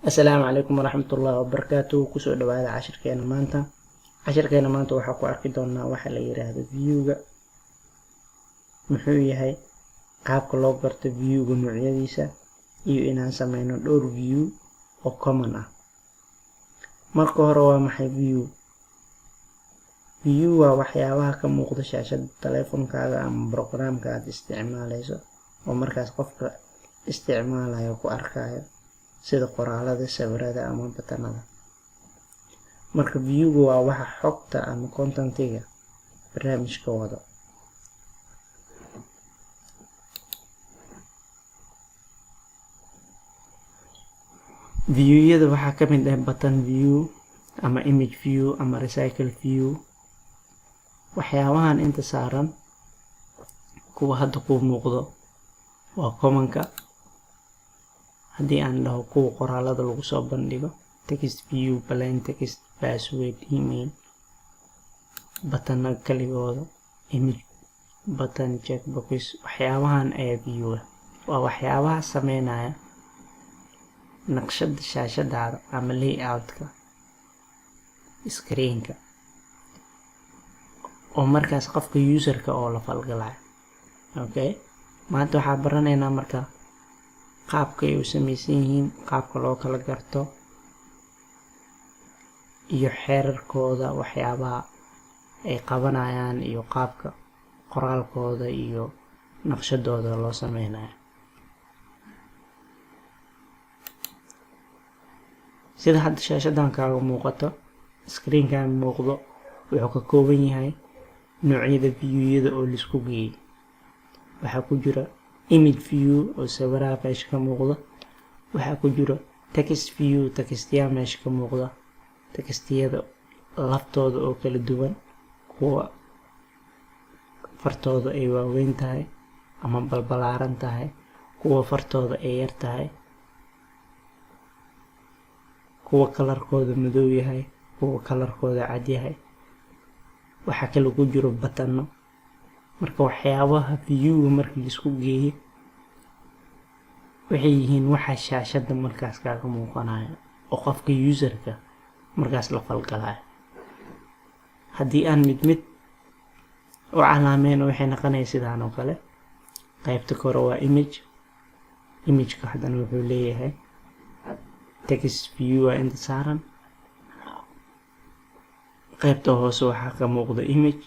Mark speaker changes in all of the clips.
Speaker 1: Asalaamu calaykum waraxmatullaahi wabarakaatu. Kusoo dhawaada cashirkeena maanta. Cashirkeena maanta waxaa ku arki doonaa waxa la yiraahdo viewga, muxuu yahay, qaabka loo garto viewga, noocyadiisa iyo inaan sameyno dhowr view oo common ah. Marka hore, waa maxay view? View waa waxyaabaha ka muuqda shaashada taleefankaaga ama programka aad isticmaaleyso oo markaas qofka isticmaalayo ku arkayo, sida qoraalada, sawirada ama button-ada. Marka viewga waa waxa xogta ama contentiga barnaamijka wado. Viewyada waxaa ka mid ah button view ama image view ama recycle view. Waxyaabahan inta saaran, kuwa hadda kuu muuqdo, waa commonka. Haddii aan dhaho kuwa qoraalada lagu soo bandhigo: text view, plain text, password, email, button-a kaligooda, image button, checkbox, waxyaabahan ayaa view ah. Waa waxyaabaha sameynaya naqshada shaashadaada ama layoutka screenka oo markaas qofka userka oo la falgalayo. Okay, maanta waxaa baranaynaa marka qaabka ay u sameysan yihiin, qaabka loo kala garto iyo xeerarkooda, waxyaabaha ay qabanayaan iyo qaabka qoraalkooda iyo naqshadooda loo sameynayo. Sida hadda shaashadan kaaga muuqato, screenkan muuqdo wuxuu ka kooban yahay noocyada viewiyada oo laisku geeyey. Waxaa ku jira image view oo sawiraha meesha ka muuqda, waxaa ku jira text view, textyaha meesha ka muuqda, textiyada laftooda oo kala duwan, kuwa fartooda ay waaweyn tahay ama balbalaaran tahay, kuwa fartooda ay yar tahay, kuwa color-kooda madow yahay, kuwa color-kooda cad yahay. Waxaa kale ku jiro button-o. Marka waxyaabaha viewga markii laisku geeyo waxay yihiin waxa shaashada markaas kaaga muuqanayo oo qofka userka markaas la falgalayo. Haddii aan mid mid u calaameyno, waxay noqonaya sidaan oo kale. Qaybta kore waa image. Imageka haddana wuxuu leeyahay text view waa inta saaran. Qaybta hoose waxaa ka muuqda image,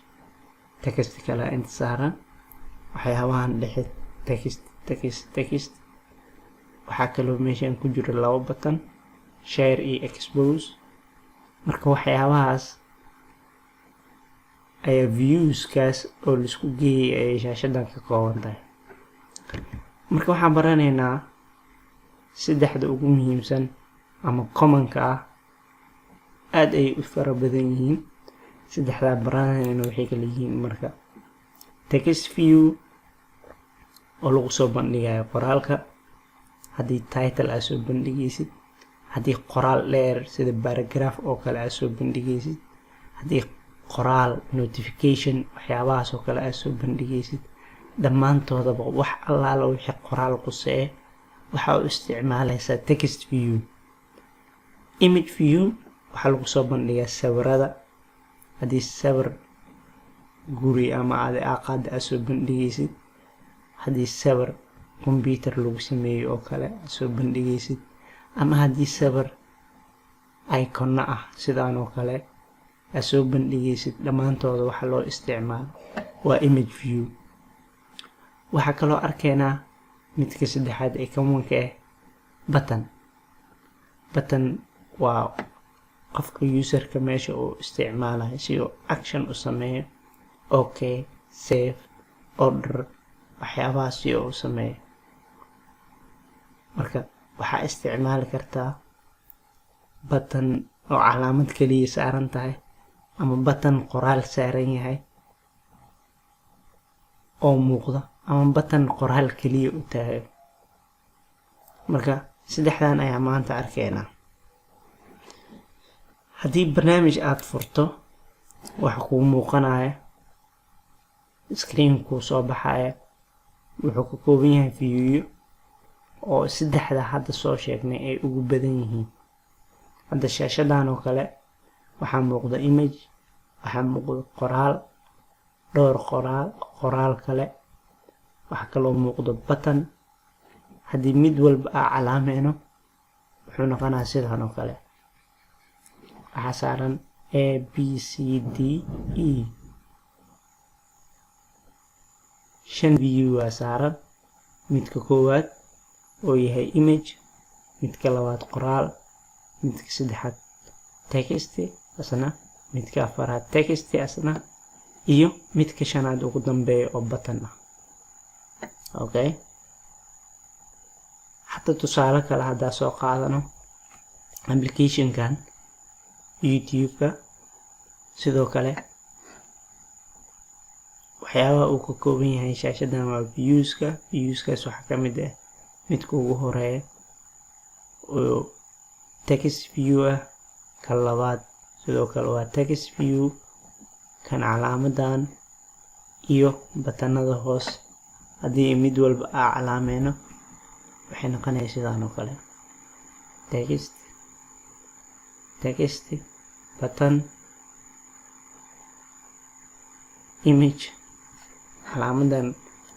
Speaker 1: text kale inta saaran. Waxyaabahan dhexe, text, text, text. Waxaa kaloo meeshan ku jira labo button, share iyo expose. Marka waxyaabahaas ayaa viewskaas oo laisku geeyay ayay shaashadan ka kooban tahay. Marka waxaan baranaynaa saddexda ugu muhiimsan ama commonka ah. Aada ay u fara badan yihiin. Saddexdaa baranayna waxay kala yihiin marka text view oo lagu soo bandhigayo qoraalka, haddii title aad soo bandhigaysid, haddii qoraal dheer sida paragraph oo kale aad soo bandhigaysid, haddii qoraal notification, waxyaabahaas oo kale aad soo bandhigaysid. Dhammaantoodaba wax allaala wixii qoraal quseeye waxaa u isticmaalaysaa text view. Image view waxaa lagu soo bandhigaa sawirada. Haddii sawir guri ama adi aqaada aad soo bandhigaysid, haddii sawir computer lagu sameeyey oo kale aad soo bandhigaysid, ama haddii sawir icon-na ah sidaan oo kale aad soo bandhigaysid, dhammaantooda waxa loo isticmaalo waa image view. Waxaa kaloo arkaynaa midka saddexaad ee commonka ah, button. Button waa qofka userka meesha uu isticmaalayo si uu action u sameeyo, okay, save, order, waxyaabahaas si uu u sameeyo. Marka waxaa isticmaali kartaa button oo calaamad kaliya saaran tahay ama button qoraal saaran yahay oo muuqda ama button qoraal kaliya u taagan. Marka saddexdan ayaa maanta arkaynaa. Haddii barnaamij aada furto, waxa kuu muuqanaya screen kuu soo baxaya wuxuu ka kooban yahay viewyo. oo saddexda hadda soo sheegnay ay ugu badan yihiin. Hadda shaashadan oo kale waxaa muuqda image, waxaa muuqda qoraal, dhowr qoraal, qoraal kale, waxaa kaloo muuqda button. Haddii mid walba aa calaameyno, wuxuu noqonaa sidan oo kale. Waxaa saaran A, B, C, D, E, shan view waa saaran. Midka koowaad oo yahay image, midka labaad qoraal, midka saddexaad text asna, midka afaraad text asna, iyo midka shanaad ugu dambeeya oo button ah. Okay, hadda tusaale kale haddaa soo qaadano, applicationkan YouTube-ka sidoo kale waxyaabaha uu ka kooban yahay shaashadan waa viewska. Viewskaas waxaa ka mid ah midka ugu horeeya oo text view ah, ka labaad sidoo kale waa text view, kan calaamadan iyo buttonada hoos. Haddii mid walba aa calaameyno, waxay noqonaya sidaan oo kale: text, text, button, image. Calaamadan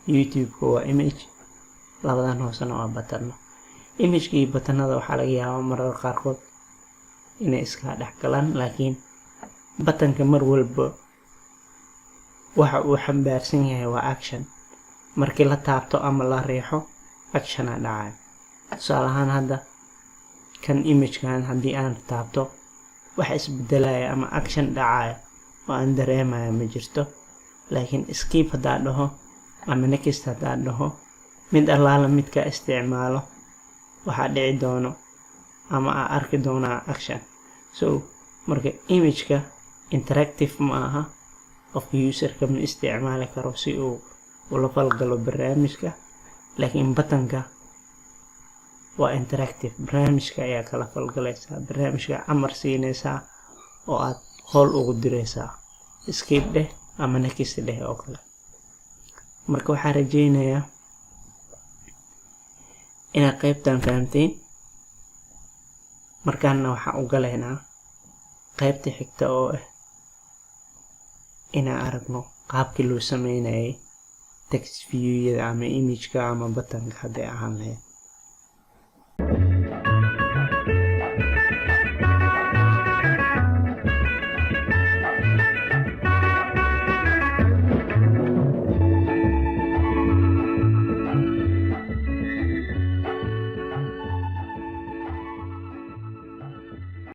Speaker 1: YouTube-ka waa image, labadan hoosena waa buttono. Imageka iyo buttonada waxaa laga yaabaa marar qaarkood inay iska dhex galaan, laakiin buttonka mar walba waxa uu xambaarsan yahay waa action. Markii la taabto ama la riixo, actiona dhacayo. Tusaale ahaan, hadda kan imagekan haddii aan taabto, wax isbedelaya ama action dhacaya oo aan dareemaya ma jirto. Laakiin skip haddaan dhaho ama next haddaan dhaho, mid allaala midka isticmaalo, waxaa dhici doono ama aa arki doonaa action. So marka imageka interactive ma aha, qofka userka ma isticmaali karo si uu ula falgalo barnaamijka. Laakiin buttonka waa interactive, barnaamijka ayaa kala falgalaysaa, barnaamijka amar siinaysaa oo aad howl ugu diraysaa, skip dheh ama next dheh oo kale. Marka waxaa rajeynayaa inaad qeybtan fahamteen. Markaana waxaan u galaynaa qeybta xigta oo ah inaan aragno qaabkii loo sameynayay text viewyada ama imageka ama buttonka hadday ahaan lahayd.